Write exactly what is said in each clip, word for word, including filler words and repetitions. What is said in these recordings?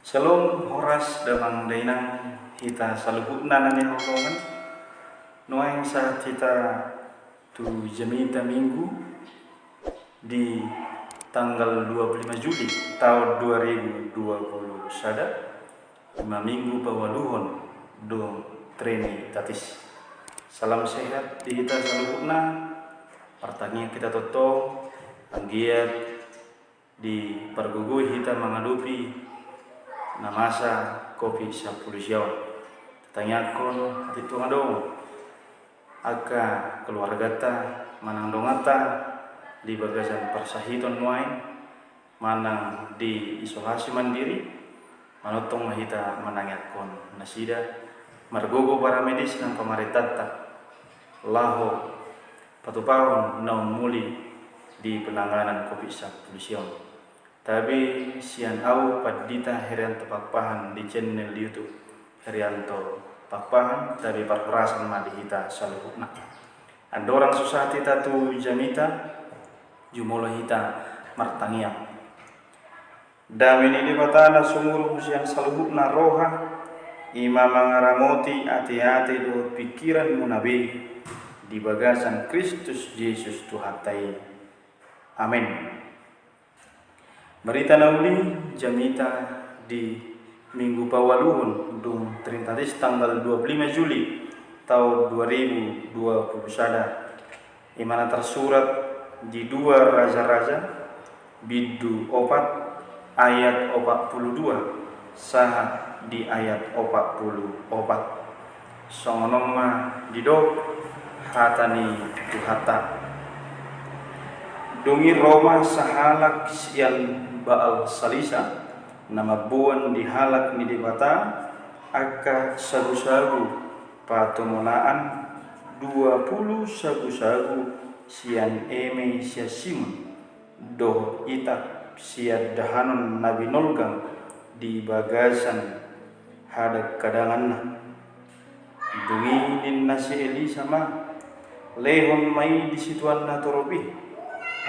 Syalom, horas damang dainang hita saluhutna na nihaholongan. Nuaeng sahat hita tu jamita Minggu di tanggal dua puluh lima Juli taon dua ribu dua puluh sada, ima Minggu paualuhon dung Trinitatis. Salam sehat di hita saluhutna, martangiang hita tongtong, anggiat dipargogoi hita mangadopi na masa Covid sampulu sia on. Tangiangkon atik tung adong angka keluargata manang donganta di bagasan parsahiton nuaeng manang di isolasi mandiri, manongtong ma hita manangiangkon nasida, margogo para medis nang pamarentanta laho patupahon na ummuli di penanganan Covid sampulu sia on. Tabe sian au Pandita Herianto Pakpahan di channel YouTube Herianto Pakpahan, tabe parhorasan ma di hita saluhutna. Andorang so sahat hita tu jamita, jumolo hita martangiang. Dame ni Debata na sumurung sian saluhutna roha, ima mangaramoti ateate dohot pingkiranmuna be di bagasan Kristus Jesus Tuhanta i. Amen. Barita na uli, jamita di Minggu paualuhon dung Trinitatis tanggal dua puluh lima Juli taon dua ribu dua puluh sada. Ima na tarsurat di dua Raja-raja, bindu opat, ayat opat pulu dua sahat di ayat opat pulu opat. Songon on ma didok hata ni Tuhanta. Dung i ro ma sahalak sian Baal Salisa, na mamboan di halak ni Debata angka sagusagu patumonaan, dua pulu sagusagu sian eme sian Simun, dohot itak sian dahanon na binolgang di bagasan hadangkadanganna. Dung i ninna si Elisa ma, lehon ma i di situan na torop i,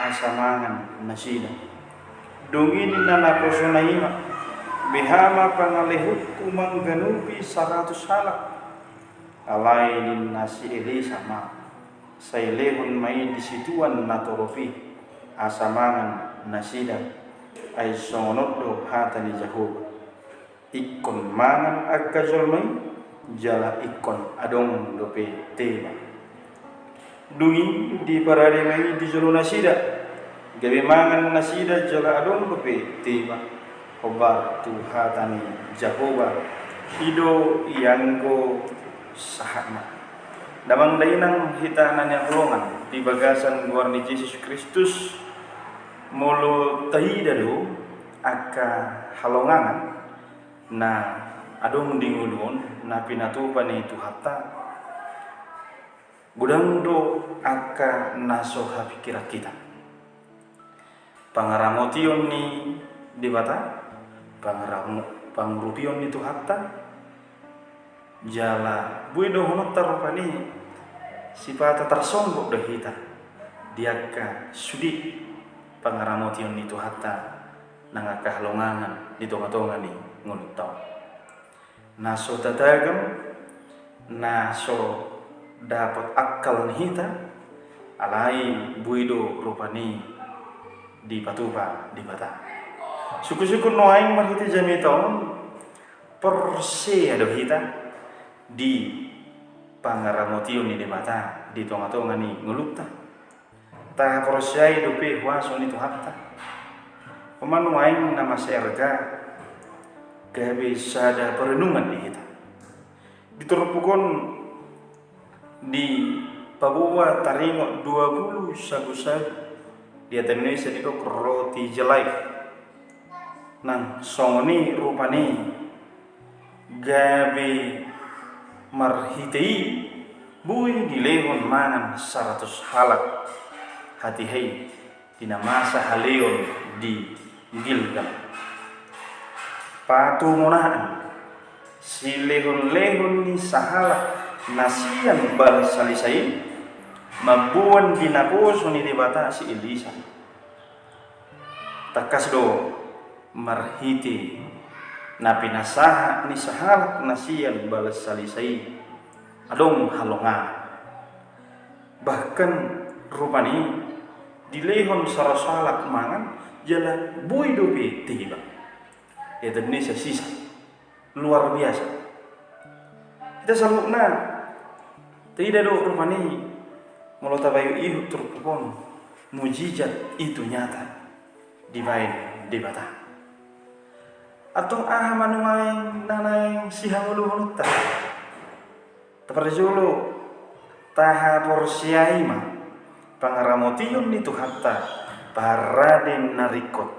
asa mangan nasida. Dung i ninna naposona i ma, beha ma pangalehonku mangganupi saratus halak? Alai ninna si Elisa ma, sai lehon ma i di situan na torop i, asa mangan nasida. Ai songon on do hata ni Jahowa. Ingkon mangan angka jolma i, jala ingkon adong dope teba. Dung i diparade ma i di jolo nasida, gabe mangan nasida jala adong dope teba. Hombar tu hata ni Jahowa. I do ianggo sahatna. Damang dainang hita na nihaholongan di bagasan goar ni Jesus Kristus, molo taida do angka halongangan na adong di ngolu on na pinatupa ni Tuhanta, godang do angka na so hapingkiran hita. Pangaramotion ni Debata, pangaramo-, pangurupion ni Tuhanta, jala boi dohononta rupani sipata tarsonggot do hita di angka sude pangaramotion ni Tuhanta nang angka halongangan di tonga-tonga ni ngolunta on. Na so tatagam, na so dapot akal ni hita, alai boi do rupani dipatupa Debata. Sungkun-sungkun nuaeng marhite jamita on, porsea do hita di pangaramotion ni Debata di tonga-tonga ni ngolunta. Tahaporseai dope huaso ni Tuhanta. Panuaeng na mansai arga, gabe sada perenungan di hita. Di turpuk on dipaboa taringot dua pulu sagusagu, di hata Indonesia didok roti jelai. Nang songon i rupani gabe marhite i boi dilehon mangan saratus halak hatiha i di na masa haleon di Gilgal. Patumonaan, silehon-lehon ni sahalak na sian Baal Salisa i mamboan di naposo ni Debata si Elisa. Tangkas do marhite Na pinasahat ni sahalak na sian Balsalisa i adong halongangan. Bahkan rupani dilehon saratus halak mangan jala boi dope teba. Ia tadi sasisa. Luar biasa. Hita saluhutna, taida do rupani molo tabayu ihut turpuk on, mujizat itu nyata dibaen Debata. Antong aha ma nuaeng na naeng sihangoluhononta? Taparjolo, tahaporseai ma pangaramotion ni Tuhanta parade na ringkot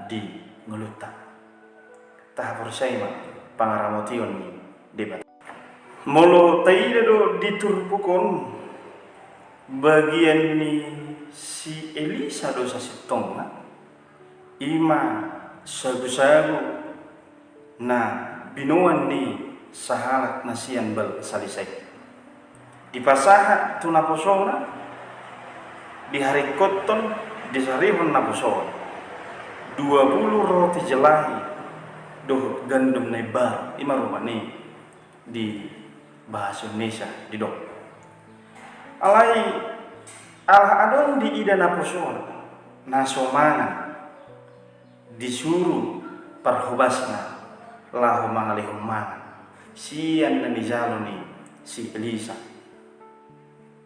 di ngolunta. Tahaporseai ma pangaramotion ni Debata. Molo taida do di turpuk on, bagian ni si Elisa do sasintongna, i ma sagusagu na binoan ni sahalak na sian Balsalisa i. Dipasahat tu naposona, diharingkothon, disarihon naposona. Dua pulu roti jelai dohot gandum na imbaru, i ma rupani di bahasa Indonesia didok. Alai ala adong diida naposona na so mangan, disuru parhobasna laho mangalehon mangan sian na nijalo ni si Elisa.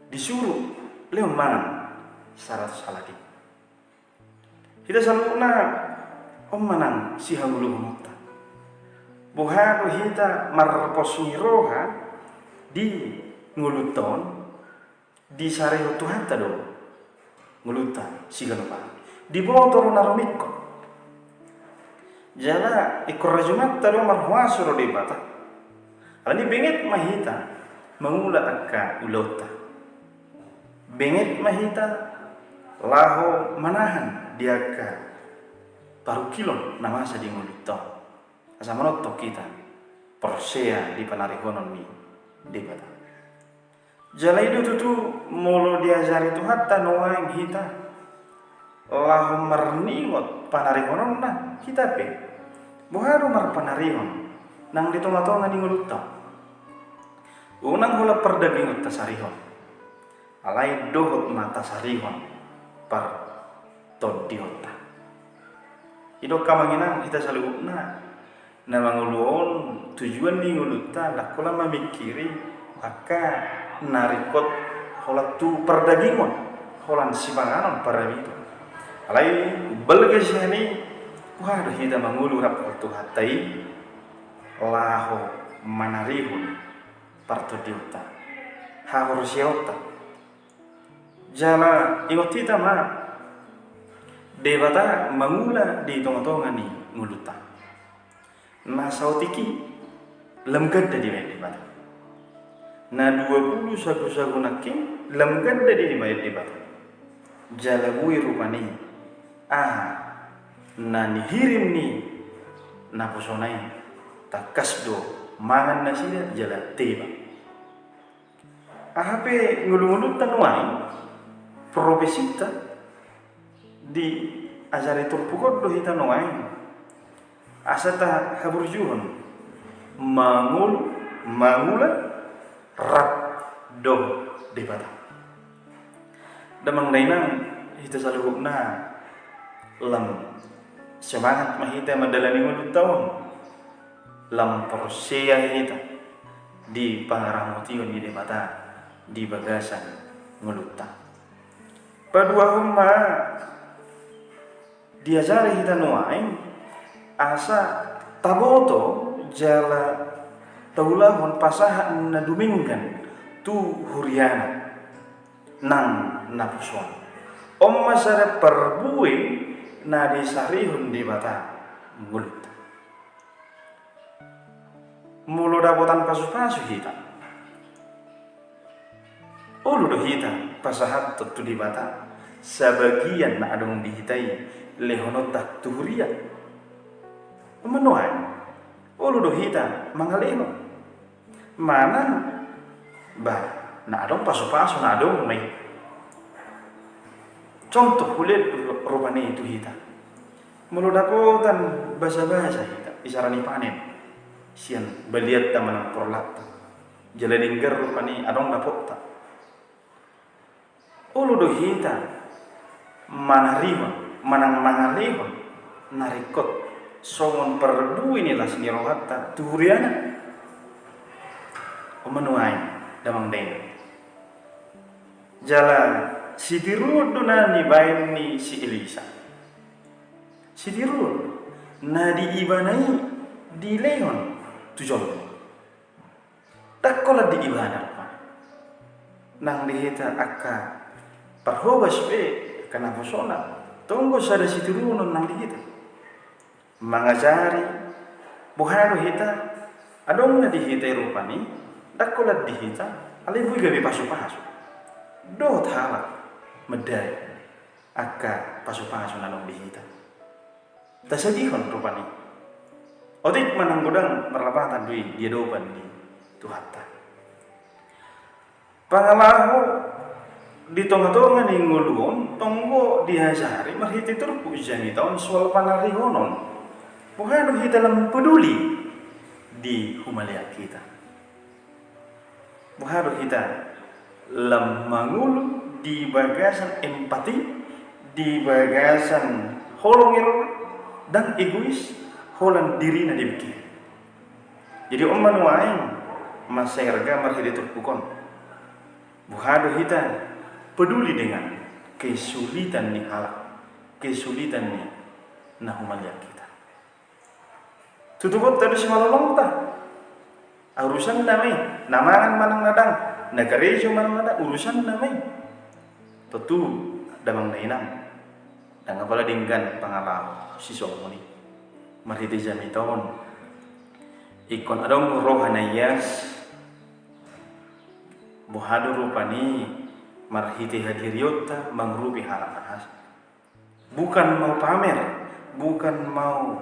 Disuru lehon mangan saratus halak i. Hita saluhutna, on ma nang sihangoluhononta. Boha do hita marpos ni roha di ngolunta on? Disarihon Tuhanta do ngolunta siganup ari. Diboto do na rumingkot. Jala ingkon rajumanta do, marhuaso do Debata. Alani i benget ma hita mangula angka ulaonta. Benget ma hita laho manahan di angka parungkilon na masa di ngolunta on. Asa manongtong hita porsea di panarihonon ni Debata. Jala i do tutu molo diajari Tuhanta nuaeng hita laho marningot panarihononna, hita pe boha do marpanarihon nang di tongatonga ni ngolunta. Unang holan pardagingon tasarihon, alai dohot ma tasarihon partondionta. I do angka amang inang, hita saluhutna na mangolu on, tujuan ni ngolunta ndang holan mamingkiri angka na ringkot holan tu pardagingon, holan sipanganon, paramiton. Alai balga sian i, boha do hita mangolu rap tu Tuhanta i laho manarihon partondionta, haporseaonta. Jala ingot hita ma, Debata mangula di tongatonga ni ngolunta. Na saotik i lam ganda dibaen Debata. Na dua pulu sagusagu nangkin lam ganda dibaen Debata. Jala boi rupani aha na nihirim ni naposona i, tangkas do mangan nasida jala teba. Aha pe ngolungolunta nuaeng, profesinta diajari turpuk on do hita nuaeng, asa tahaburjuhon mangolu, mangula rap dohot Debata. Damang dainang, hita saluhutna lam semangat ma hita mandalani ngolunta on. Lam porsea hita di pangaramotion ni Debata di bagasan ngolunta. Paduahon ma, diajari hita nuaeng asa taboto jala taulahon pasahat na dumenggan tu huriana nang naposo on. On ma sada parbue na disarihon Debata ngolunta. Molo dapotan pasupasu hita, olo do hita pasahathon tu Debata sabagian na adong di hita i lehononta tu huria. On ma nuaeng, olo do hita mangalehon manang, bah, na adong pasupasu na adong ma i. Contoh hulehon rupani tu hita. Molo dapotan basabasa hita, isarani panen sian balianta manang porlanta. Jala denggan rupani adong dapotta. Olo do hita manarihon manang mangalehon na ringkot songon parbue ni las ni rohanta tu huriana. On ma nuaeng damang dainang. Jala sitiruon do na nibaen ni si Elisa. Sitiruon na di ibana i dilehon tu jolma. Ndang holan di ibana rupani. Nang di hita angka parhobas pe, angka naposona, tong do sada sitiruon nang di hita. Mangajari, boha do hita, adong na di hita i rupani, ndang holan di hita, alai boi gabe pasupasu. Dohot halak mandai angka pasupasu na adong di hita. Tasagihon rupani. Otik manang godang marlapatan do i di adopan ni Tuhanta. Pangalaho di tongatonga ni ngolu on, tong do diajari marhite turpuk jamita on soal panarihonon. Boha do hita lam peduli di humaliang hita. Boha do hita lam mangolu di bagasan empati, di bagasan holong i ro, ndang egois, holan dirina dipikiri. Jadi on ma nuaeng mansai arga marhite turpuk on. Boha do hita peduli dengan kesulitan ni halak, kesulitan ni na humaliang hita. Tutup on tadi simalolongta. Urusanna ma i, na mangan manang na ndang, na karejo manang na ndang, urusanna ma i. Tontu damang dainang, ndang apala denggan pangalaho sisongon i. Marhite jamita on, ingkon adong roha na ias. Boha do rupani marhite hadirionta mangurupi halak na asing. Bukan mau pamer, bukan mau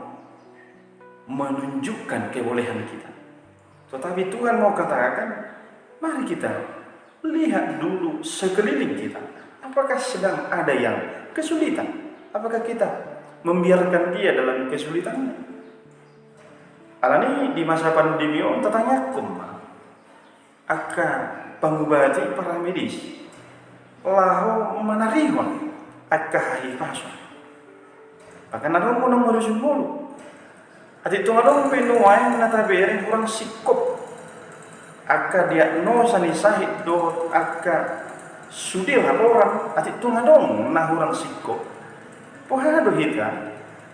menunjukkan kebolehan kita. Tetapi Tuhan mau katakan, mari kita lihat dulu sekeliling kita. Apakah sedang ada yang kesulitan? Apakah kita membiarkan dia dalam kesulitannya? Alani di masa pandemi on tatangiangkon ma angka pangubati, para medis, laho manarihon angka hahipason. Bahkan adong unang marusun molo. Atik tung adong pe nuaeng na tabereng hurang singkop angka diagnosa ni sahit dohot angka sude laporan, atik tung adong na hurang singkop. Boha do hita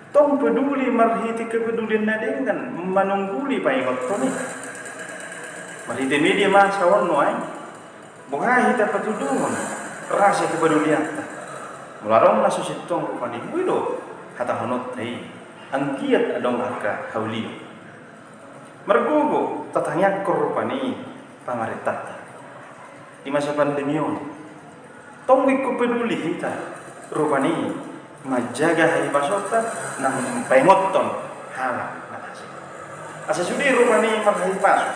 tong peduli marhite kepedulian na denggan manungguli paingothon i. Marhite media massa on nuaeng, boha hita patuduhon rasa kepedulianta? Molo adong na so sintong rupani, boi do hatahononta i anggiat adong angka haulion. Margogo tatangiangkon rupani pamarentanta di masa pandemi on. Tong ingkon peduli hita rupani manjaga hahipasonta nang paingothon halak na asing. Asa sude rupani marhahipason,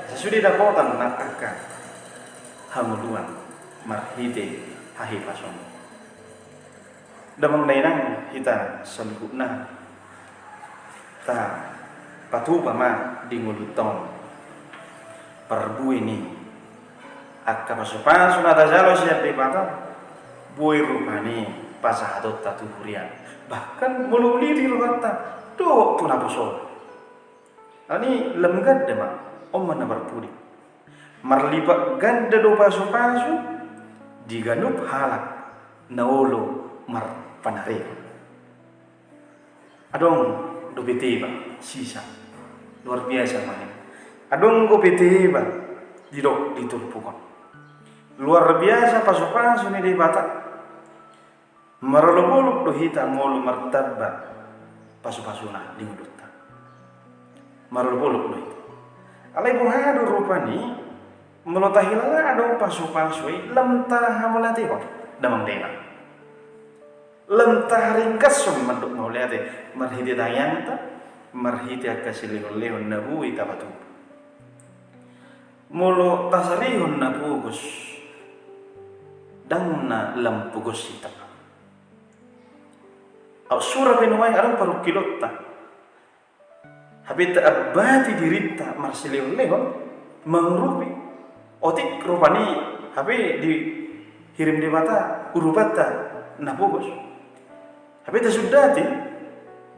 asa sude dapotan nang angka hangoluan marhite hahipason. Damang dainang, hita saluhutna tapatupa ma di ngolunta on parbue ni angka pasupasu na tajalo sian Debata, boi rupani pasahatonta tu huria, bahkan molo uli di rohanta dohot tu naposona. Alani lam ganda ma, on ma na parpudi. Marlipat ganda do pasupasu di ganup halak na olo marpanarihon. Adong dope teba sisa. Luar biasa ma i. Adong dope teba didok di turpuk on. Luar biasa pasupasu ni Debata. Marolopolop do hita molo martamba pasupasuna di ngolunta. Marolopolop do hita. Alai boha do rupani molo tahilala adong pasupasu i lam tahamauliatehon, damang dainang? Lam taharingkashon mandok mauliate marhite tangiangta, marhite angka silehonlehon na boi tapatupa. Molo tasarihon na pogos, ndang na lam pogos hita. Aut sura pe nuaeng adong parungkilonta. Hape taambati dirinta marsilehon-lehon, mangurupi. Otik rupani hape dihirim Debata urupanta na pogos. Hape tasundati,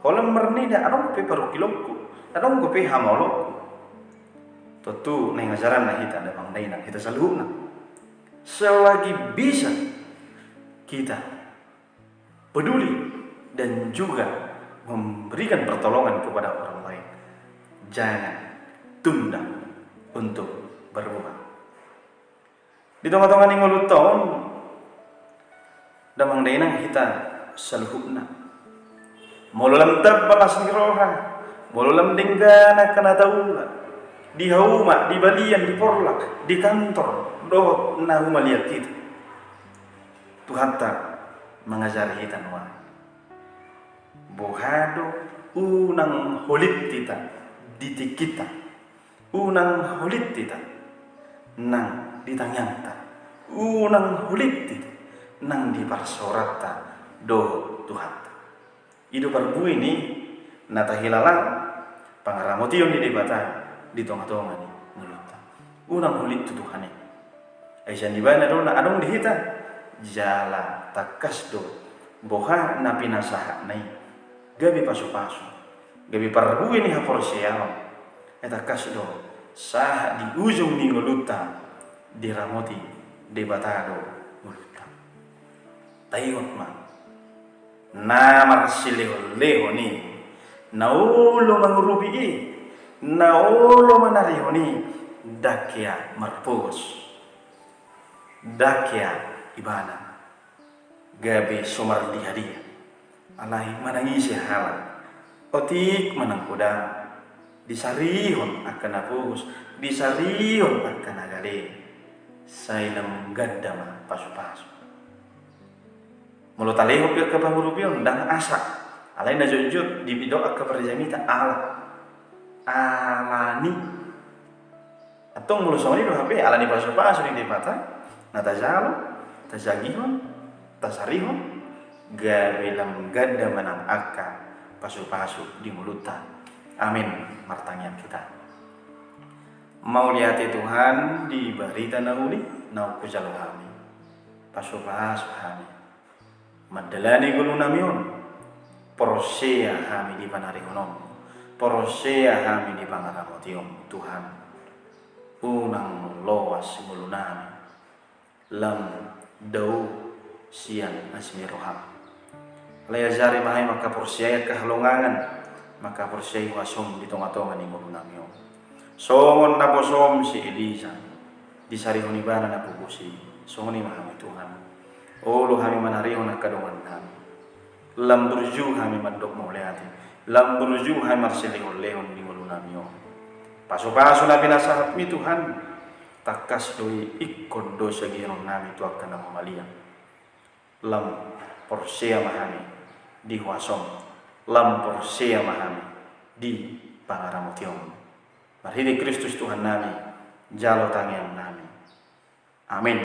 holan marnida adong pe parungkilonku, adong pe hamaolonku. Tontu naeng ajaranna hita damang dainang hita saluhutna. Selagi bisa kita peduli dan juga memberikan pertolongan kepada orang lain, jangan tunda untuk berbuat. Di tonga-tonga ni ngolunta on, damang dainang hita saluhutna, molo lam tamba las ni roha, molo lam denggan angka na taula, di hauma, di balian, di porlak, di kantor dohot na humaliang hita, Tuhanta mangajari hita nuaeng. Boha do, unang holit hita di tingkinta, unang holit hita nang di tangiangta, unang holit hita nang di parsaoranta dohot Tuhanta. I do parbue ni na tahilala pangaramotion ni Debata di tonga-tonga ni ngolunta. Unang holit tu Tuhan i. Ai sian Ibana do na adong di hita, jala tangkas do boha na pinasahatna i gabe pasu-pasu, gabe parbue ni haporseaon. Ai tangkas do sahat di ujung ni ngolunta diramoti Debata do ngolunta. Taingot ma, na marsilehon-lehon i, na olo mangurupi i, na olo manarihon i, ndang hea marpogos, ndang hea ibana gabe so mardia-dia. Alai manang ise halak, otik manang godang, disarihon angka na pogos, disarihon angka na gale, sai lam ganda ma pasu-pasu. Molo talehon pe angka pangurupion, ndang asa. Alai na jotjot didok angka parjamita ala. Alani. Antong molo songon i do hape, alani pasu-pasu ni Debata na tajalo, tajagihon, tasarihon, gabe lam ganda ma nang angka pasu-pasu di ngolunta. Amin. Martangiang hita. Mauliate Tuhan di barita na uli naung hujalo hami. Pasu-pasu hami mandalani ngolunami on. Porsea hami di panarihononmu, porsea hami di pangaramotionmu Tuhan. Unang loas ngolunami, lam dao sian asi ni roham. Alai ajari ma hami mangkaporseai angka halongangan, mangkaporseai huasom di tonga-tonga ni ngolunami on. Songon naposom si Elisa, disarihon ibana na pogos i, songon i ma hami Tuhan. Olo hami manarihon angka dongannami. Lam burju hami mandok mauliate, lam burju hami marsilehon-lehon di ngolunami on. Pasu-pasu na pinasahatmi Tuhan, tangkas do i ingkon do sagihononnami tu angka na humaliang. Lam porsea ma hami di huasom, lam porsea ma hami di pangaramotionmu. Marhite Kristus Tuhannami, jalo tangiangnami. Amin.